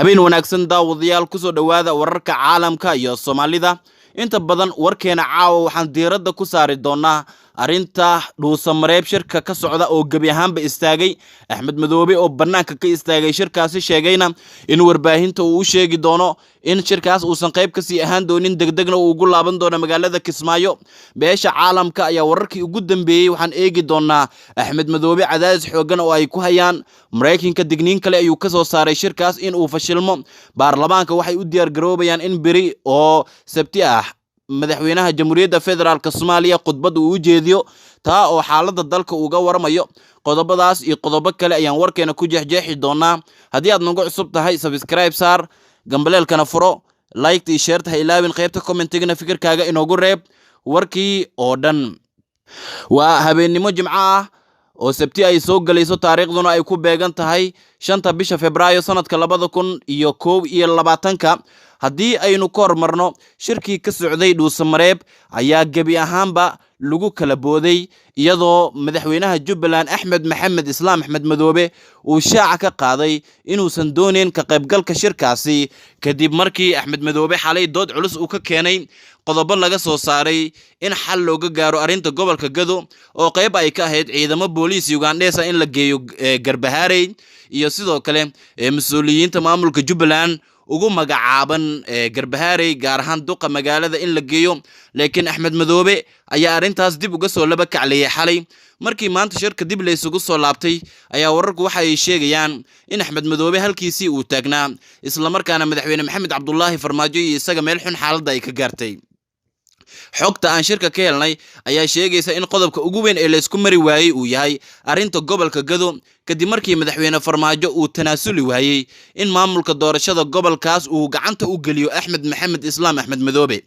Habeen wanaagsan daawadayaal, kusoo dhowaada wararka caalamka iyo Soomaalida. Inta badan warkeena caawa waxaan diiradda ku saari doonaa arrinta Dhuusamareeb shirka ka socda oo gebi ahaanba istaagay. Axmed Madoobe oo bannaanka ka istaagay shirkaasi, sheegayna in warbaahinta uu u sheegi doono in shirkaas uusan qayb kasii ahaan doonin, degdegna uu ugu laaban doono magaalada Kismaayo. Beesha caalamka ayaa wararkii ugu dambeeyey waxaan eegi doonaa. Axmed Madoobe cadaadis xoogan oo ay ku hayaan Maraykanka, digniin kale ayuu kasoo saaray shirkaas in uu fashilmo. Baarlamaanka waxay u diyaargaroobayaan in beri oo Sabti ah madaxweynaha Jamhuuriyadda Federaalk Soomaaliya khudbad uu u jeediyo, taa oo xaaladda dalka uga waramayo. Qodobadaas iyo qodobo kale ayaan warkeena ku jeexjeexi doonaa. Haddii aad nagu cusub tahay, subscribe saar, gambaleelkana furo, liketa iyo shareta ha ilaawin, qaybta commentigana fikirkaaga inoogu reeb. Warkii oo dhan. Waa habeennimo Jimco ah oo Sabti ay soo gelayso, taariikhduna ay ku beegan tahay 5-ta bisha Febraayo sanadka 2021-ka. Haddii aynu ka hormarno, shirkii ka socday Dhuusamareeb ayaa gebi ahaanba lagu kala booday, iyadoo madaxweynaha Jubbaland Axmed Maxamed Islaam Axmed Madoobe uu shaaca ka qaaday inuusan dooneyn ka qaybgalka shirkaasi, kadib markii Axmed Madoobe xalay dood culus uu ka keenay qodobo laga soo saaray in xal looga gaaro arrinta gobolka Gado, oo qayb ay ka ahayd ciidamo booliis Ugandhesa in la geeyo Garbahaarey, iyo sidoo kale mas-uuliyiinta maamulka Jubbaland ugu magacaaban Garbahaarey, gaar ahaan duqa magaalada in la geeyo. Laakiin Axmed Madoobe ayaa arrintaas dib uga soo laba kaclayay xalay. Markii maanta shirka dib la isugu soo laabtay ayaa wararku waxa ay sheegayaan in Axmed Madoobe halkiisii uu taagnaa, islamarkaana madaxweyne Maxamed Cabdulaahi Farmaajo iyo isaga meel xun xaaladda ay ka gaartay. Xogta aan shirka ka helnay ayaa sheegaysa in qodobka ugu weyn ee laysku mari waayey uu yahay arrinta gobolka Gado, kadib markii madaxweyne Farmaajo uu tanaasuli waayey in maamulka doorashada gobolkaas uu gacanta u geliyo Axmed Maxamed Islaam Axmed Madoobe.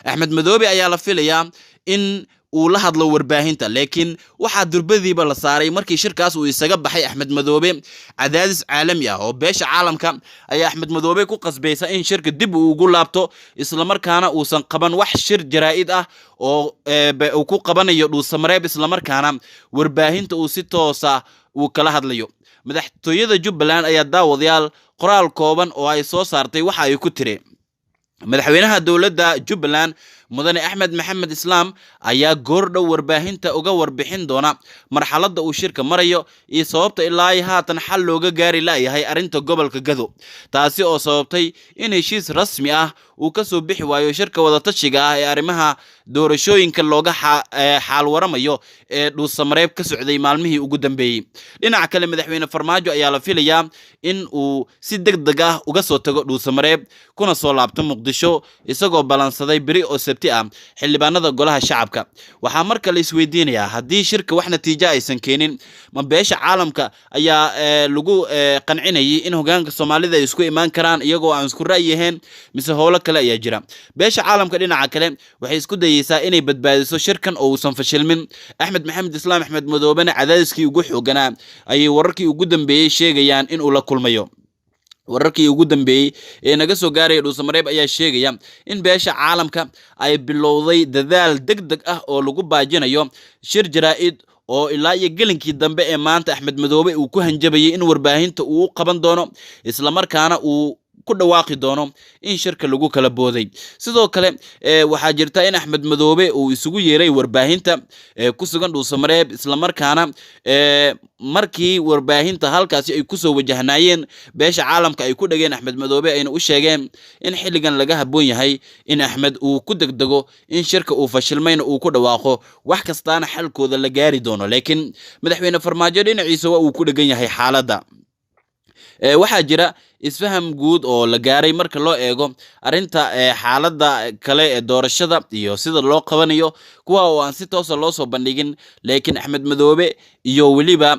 Axmed Madoobe ayaa la filayaa in uu la hadlo warbaahinta, laakiin waxaa durbadiiba la saaray markii shirkaas uu isaga baxay Axmed Madoobe cadaadis caalami ah oo beesha caalamka ayaa Axmed Madoobe ku qasbaysa in shirka dib uu ugu laabto, islamarkaana uusan qaban wax shir jaraa'id ah oo uu ku qabanayo Dhuusamareeb, islamarkaana warbaahinta uu si toosa uu kala hadlayo. Madaxtooyada Jubbaland ayaa, daawadayaal, qoraal kooban oo ay soo saartay waxa ay ku tiri: Madaxweynaha dowladda Jubbaland Mudane Axmed Maxamed Islaam ayaa goordhow warbaahinta uga warbixin doona marxaladda uu shirka marayo iyo sababta ilaa ay haatan xal looga gaari la'yahay arrinta gobolka Gado, taasi oo sababtay in heshiis rasmi ah uu kasoo bixi waayo shirka wadatashiga ah ee arrimaha doorashooyinka looga xaalwaramayo ee Dhuusamareeb ka socday maalmihii ugu dambeeyey. Dhinaca kale, madaxweyne Farmaajo ayaa la filayaa in uu si deg deg ah uga soo tago Dhuusamareeb kuna soo laabto Muqdisho, isagoo balansaday beri oo Sabti ah xildhibaanada golaha shacabka. Waxaa marka la isweydiinayaa, haddii shirka wax natiijo aysan keenin, ma beesha caalamka ayaa lagu qancinayay in hogaanka Soomaalida ay isku imaan karaan iyagoo aan isku ra'yi ahayn, mise howlo kale ayaa jira? Beesha caalamka dhinaca kale waxay isku dayeysaa inay badbaadiso shirkan oo uusan fashilmin. Axmed Maxamed Islaam Axmed Madoobena cadaadiskii ugu xooganaa ayay wararkii ugu dambeeyey sheegayaan in uu la kulmayo. Wararkii ugu dambeeyey ee naga soo gaaraya Dhuusamareeb ayaa sheegaya in beesha caalamka ay bilowday dadaal deg deg ah oo lagu baajinayo shir jaraa'id oo ilaa iyo gelinkii dambe ee maanta Axmed Madoobe uu ku hanjabayay in warbaahinta uu u qaban doono, islamarkaana uu ku dhawaaqi doono in shirka lagu kala booday. Sidoo kale waxaa jirta in Axmed Madoobe uu isugu yeeray warbaahinta ku sugan Dhuusamareeb, islamarkaana markii warbaahinta halkaasi ay kusoo wajahnaayeen beesha caalamka ay ku dhageen Axmed Madoobe, ayna u sheegeen in xilligan laga habboon yahay in Axmed uu ku degdego in shirka uu fashilmayna uu ku dhawaaqo, wax kastaana xalkooda la gaari doono. Laakiin madaxweyne Farmaajo dhinaciisa waa uu ku dhegan yahay xaaladda. Waxaa jira isfaham guud oo la gaaray marka loo eego arrinta xaaladda kale ee doorashada iyo sida loo qabanayo, kuwa oo aan si toosa loo soo bandhigin. Laakiin Axmed Madoobe iyo weliba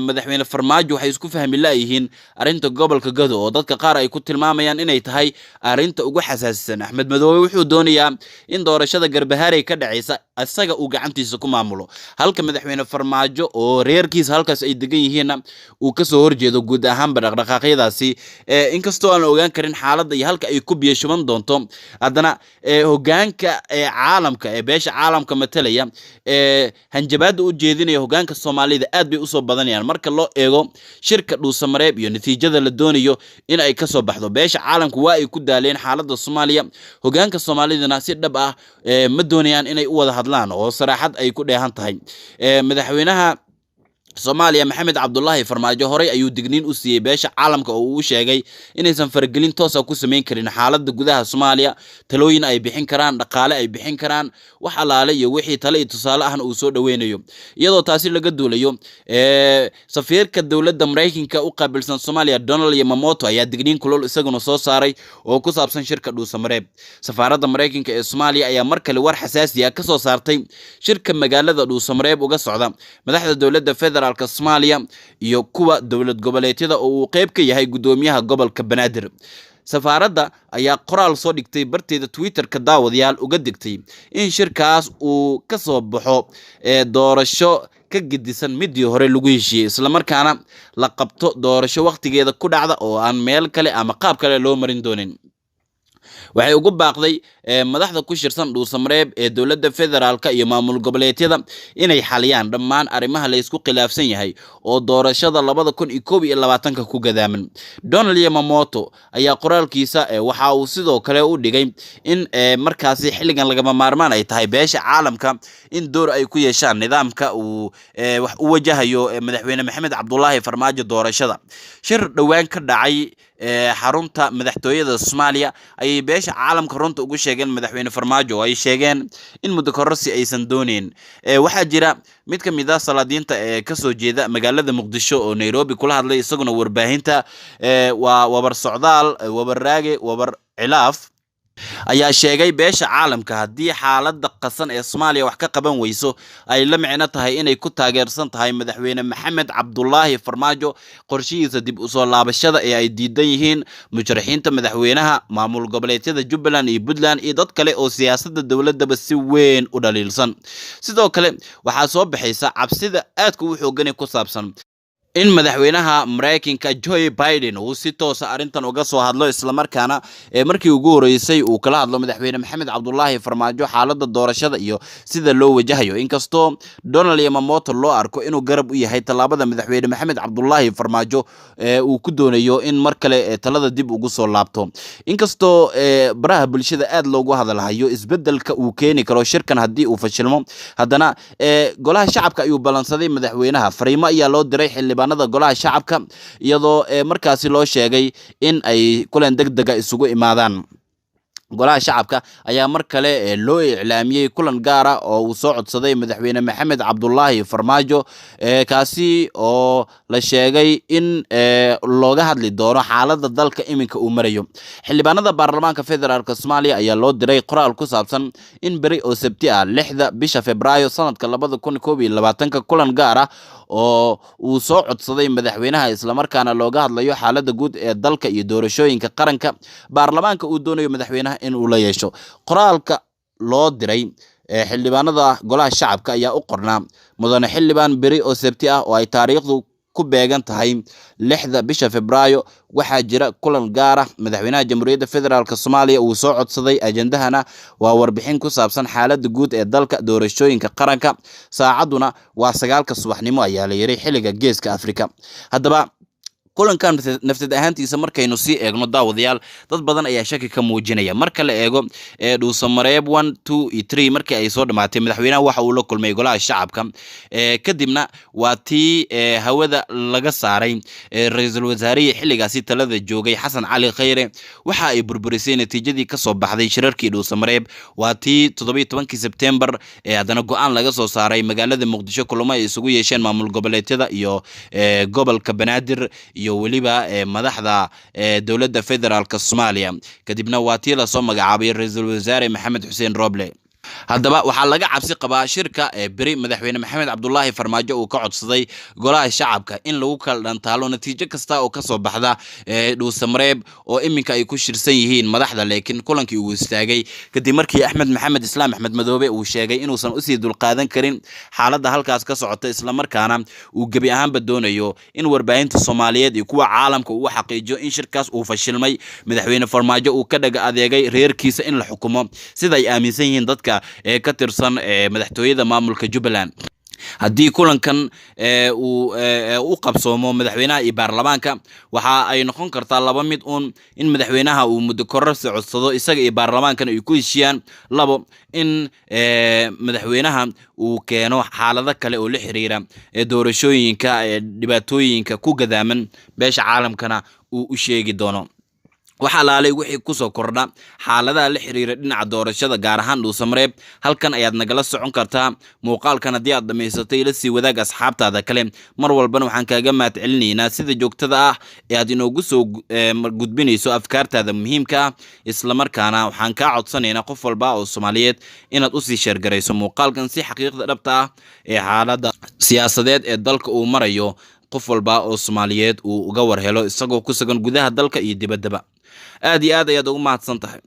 madaxweyne Farmaajo waxay isku fahmi la'yihiin arrinta gobolka Gado, oo dadka qaar ay ku tilmaamayaan inay tahay arrinta ugu xasaasisan. Axmed Madoobe wuxuu doonayaa in doorashada Garbahaarey ka dhacaysa isaga uu gacantiisa ku maamulo, halka Madaxweyne Farmaajo oo reerkiisa halkaas ay degan yihiinna uu kasoo horjeedo guud ahaanba dhaqdhaqaaqyadaasi. Inkastoo aan la ogaan karin xaaladda iyo halka ay ku biyo shuban doonto, haddana hogaanka caalamka ee beesha caalamka matalaya ee hanjabaadda u jeedinaya hogaanka Soomaalida aad bay usoo badanayaan marka loo eego shirka Dhuusamareeb iyo natiijada la doonayo in ay kasoo baxdo. Beesha caalamku waa ay ku daaleen xaaladda Soomaaliya, hogaanka Soomaalidana si dhab ah ma doonayaan inay u wada hadlaan oo saraaxad ay ku dheehan tahay. Madaxweynaha Soomaaliya Maxamed Cabdulaahi Farmaajo horey ayuu digniin u siiyey beesha caalamka oo uu u sheegay inaysan faragelin toosa ku samayn karin xaaladda gudaha Soomaaliya, talooyin ay bixin karaan, dhaqaale ay bixin karaan, wax allaale iyo wixii tale iyo tusaale ahna uu soo dhoweynayo. Iyadoo taasi laga duulayo, safiirka dowladda Maraykanka u qaabilsan Soomaaliya Donald Yamamoto ayaa digniin kulul isaguna soo saaray oo ku saabsan shirka Dhuusamareeb. Safaaradda Maraykanka ee Soomaaliya ayaa mar kale war xasaasi ah kasoo saartay shirka magaalada Dhuusamareeb uga socda madaxda dowladda federaalka Soomaaliya iyo kuwa dowlad goboleedyada oo uu qeyb ka yahay guddoomiyaha gobolka Banaadir. Safaaradda ayaa qoraal soo dhigtay barteeda Twitterka, daawadayaal, uga digtay in shirkaas uu ka soo baxo ee doorasho ka gedisan midii hore lagu heshiiyey, islamarkaana la qabto doorasho wakhtigeeda ku dhacda oo aan meel kale ama qaab kale loo marin doonin. Waxay ugu baaqday madaxda ku shirsan Dhuusamareeb ee dowladda federaalka iyo maamul goboleedyada inay xaliyaan dhammaan arrimaha la isku khilaafsan yahay oo doorashada 2021-ka ku gadaaman. Donald Yamamoto ayaa qoraalkiisa waxa uu sidoo kale u dhigay in markaasi xilligan lagama maarmaan ay tahay beesha caalamka in door ay ku yeeshaan nidaamka uu wax u wajahayo Madaxweyne Maxamed Cabdulaahi Farmaajo doorashada. Shir dhowaan ka dhacay xarunta madaxtooyada Soomaaliya ayay beesha caalamka runta ugu sheegeen Madaxweyne Farmaajo oo ay sheegeen in muddo kororsi aysan dooneyn. Waxaa jira mid ka mid ah salaadiinta ee kasoo jeeda magaalada Muqdisho oo Nairobi kula hadlay isaguna warbaahinta, waa Wabar Socdaal Wabar Raage Wabar Cilaaf, ayaa sheegay beesha caalamka haddii xaaladda qasan ee Soomaaliya wax ka qaban weyso ay la micno tahay inay ku taageersan tahay Madaxweyne Maxamed Cabdulaahi Farmaajo qorshihiisa dib usoo laabashada ee ay diidan yihiin musharaxiinta madaxweynaha maamul goboleedyada Jubbaland iyo Puntland iyo dad kale oo siyaasadda dowladaba si weyn u dhaliilsan. Sidoo kale waxaa soo baxaysa cabsida aadka u xoogani ku saabsan in madaxweynaha Maraykanka Joe Biden uu si toosa arrintan uga soo hadlo, islamarkaana markii ugu horeysay uu kala hadlo Madaxweyne Maxamed Cabdulaahi Farmaajo xaaladda doorashada iyo sida loo wajahayo. Inkastoo Donald Yamamoto loo arko inuu garab u yahay tallaabada Madaxweyne Maxamed Cabdulaahi Farmaajo uu ku doonayo in mar kale talada dib ugu soo laabto, inkastoo baraha bulshada aad loogu hadalhayo isbedelka uu keeni karo shirkan haddii uu fashilmo, haddana golaha shacabka ayuu ballansaday madaxweynaha. Fariimo ayaa loo diray xildhibaanada golaha shacabka iyadoo markaasi loo sheegay in ay kulan deg dega isugu imaadaan. Golaha shacabka ayaa mar kale loo iclaamiyey kulan gaara oo uu soo codsaday Madaxweyne Maxamed Cabdulaahi Farmaajo, kaasi oo la sheegay in looga hadli doono xaaladda dalka iminka uu marayo. Xildhibaanada baarlamaanka federaalk Soomaaliya ayaa loo diray qoraal ku saabsan in beri oo Sabti ah, 6-da bisha Febraayo sanadka 2021-ka, kulan gaar ah oo uu soo codsaday madaxweynaha, islamarkaana looga hadlayo xaaladda guud ee dalka iyo doorashooyinka qaranka, baarlamaanka uu doonayo madaxweynaha in uu la yeesho. Qoraalka loo diray xildhibaanada golaha shacabka ayaa u qornaa: Mudane xildhibaan, beri oo Sabti ah oo ay taariikhdu ku beegan tahay 6-da bisha Febraayo waxaa jira kulan gaar ah madaxweynaha Jamhuuriyadda Federaalk Soomaaliya uu soo codsaday. Ajendahana waa warbixin ku saabsan xaaladda guud ee dalka, doorashooyinka qaranka, saacadduna waa 9-ka subaxnimo, ayaa la yiri, xilliga Geeska Afrika. Haddaba kulankan naftad ahaantiisa markaynu sii eegno, daawadayaal, dad badan ayaa shaki ka muujinaya. Marka la eego Dhuusamareeb 1, 2 iyo 3, markii ay soo dhamaatay madaxweynaha waxa uu la kulmay golaha shacabka, kadibna waa tii hawada laga saaray ra-iisul wasaarihii xilligaasi talada joogay Xasan Cali Khayre. Waxa ay burburisay natiijadii kasoo baxday shirarkii Dhuusamareeb. Waa tii 17-kii Sebtembar haddana go-aan laga soo saaray magaalada Muqdisho, kulamo ay isugu yeesheen maamul goboleedyada iyo gobolka Banaadir iyo weliba madaxda dowladda federaalk Soomaaliya. Kadibna waa tii lasoo magacaabay ra-iisul wasaare Maxamed Xuseen Roble. Haddaba waxaa laga cabsi qabaa shirka ee beri Madaxweyne Maxamed Cabdulaahi Farmaajo uu ka codsaday Golaha Shacabka in lagu kala dhantaalo natiijo kasta oo kasoo baxda ee Dhuusamareeb oo iminka ay ku shirsan yihiin madaxda, laakiin kulankii uu istaagay kadib markii Axmed Maxamed Islaam Axmed Madoobe uu sheegay inuusan usii dulqaadan karin xaaladda halkaas ka socota, islamarkaana uu gebi ahaanba doonayo in warbaahinta Soomaaliyeed iyo kuwa caalamka uu xaqiijiyo in shirkaas uu fashilmay, Madaxweyne Farmaajo uu ka dhaga adeegay reerkiisa in la xukumo, sida ay aaminsan yihiin dadka ee ka tirsan madaxtooyada maamulka Jubbaland. Haddii kulankan uu u qabsoomo madaxweynaha iyo baarlamaanka, waxa ay noqon kartaa laba mid uun: in madaxweynaha uu muddo kororsi codsado, isaga iyo baarlamaankana ay ku heshiiyaan; labo, in madaxweynaha uu keeno xaalado kale oo la xiriira doorashooyinka, dhibaatooyinka ku gadaaman, beesha caalamkana uu u sheegi doono. Wax alaalay wixii kusoo kordha xaaladaha la xiriira dhinaca doorashada, gaar ahaan Dhuusamareeb, halkan ayaad nagala socon kartaa. Muuqaalkan haddii aad dhammaysatay, la sii wadaag asxaabtaada kale. Mar walbana waxaan kaaga mahad celinaynaa sida joogtada ah ee aad inoogu soo gudbinayso afkaartaada muhiimka ah, islamarkaana waxaan kaa codsanaynaa qof walba oo Soomaaliyeed inaad usii sheergarayso muuqaalkan si xaqiiqda dhabta ah ee xaaladda siyaasadeed ee dalka uu marayo qof walba oo Soomaaliyeed uu uga war helo, isagoo ku sugan gudaha dalka iyo dibaddaba. Aad iyo aad ayaad ugu mahadsan tahay.